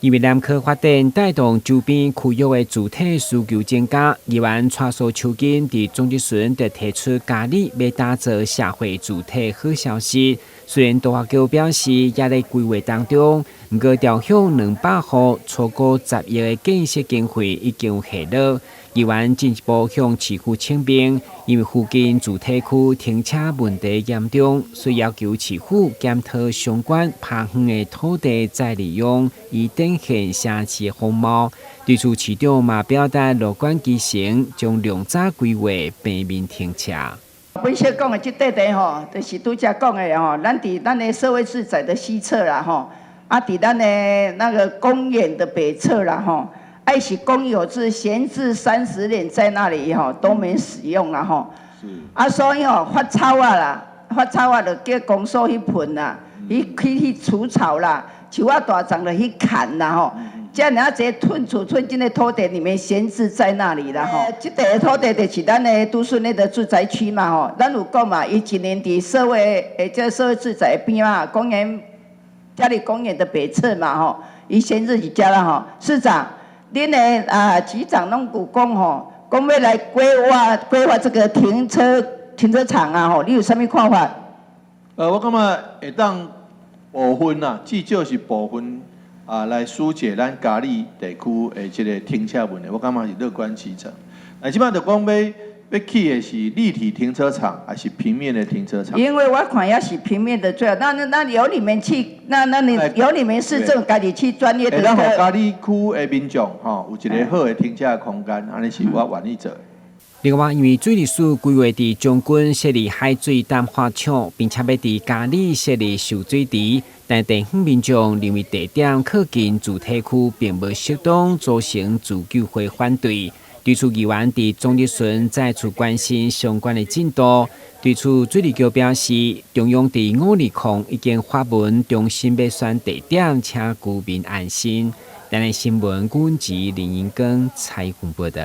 因為南科發展帶動周邊區域的住宅需求增加，議員蔡蘇秋根佇總質詢就提出嘉里欲打造社會住宅好消息。雖然都發局表示猶咧規劃當中，毋過朝向200戶超過10億的建設經費已經有下落。議員進一步向市府請命，因為附近住宅區停車問題嚴重，所以要求市府檢討相關拍遠的土地再利用，以展現城市的風貌。對此，市長嘛表達樂觀其成，將量早規劃平面停車。本身講的這塊地吼，就是拄才講的吼，咱佇咱的社會住宅的西側啦吼，啊，佇咱的那個公園的北側啦吼。愛是公有制閒置30年在那裡吼都沒使用啦吼，啊所以吼發草仔啦，發草仔就叫公所去噴啦，去除草啦，樹仔大叢就去砍啦吼，遮爾濟吞處吞這个土地裡面閒置在那裡啦吼，這塊土地就是咱的都市內的住宅區嘛吼，咱有講嘛，伊一年佇社會的這社會住宅邊嘛，公園嘉里公園的北側嘛吼，伊閒置佇遮啦吼，市長。恁的啊局長攏有講吼，講欲來規劃規劃這個停車場啊吼，你有啥物看法？我感覺會當部分啊，至少是部分啊，來紓解咱嘉里地區的這个停車問題，我感覺是樂觀其成。但這擺就講欲起的是立體停車場，還是平面的停車場？因為我看也是平面的最好。那由你們去，那你由你們市政家己去專業的。會當予嘉里區的民眾吼，有一个好的停車空間，按呢是我願意做。另外，因為水利署規劃佇將軍設立海水淡化廠，並且欲佇嘉里設立蓄水池，但地方民眾認為地點靠近住宅區，並無適當，造成自救會反對。對此，議員佇總質詢再次關心相關的進度。對此，水利局表示，中央佇520已經發文重新欲選地點，請居民安心。台南新聞，阮吉林英光採訪報道。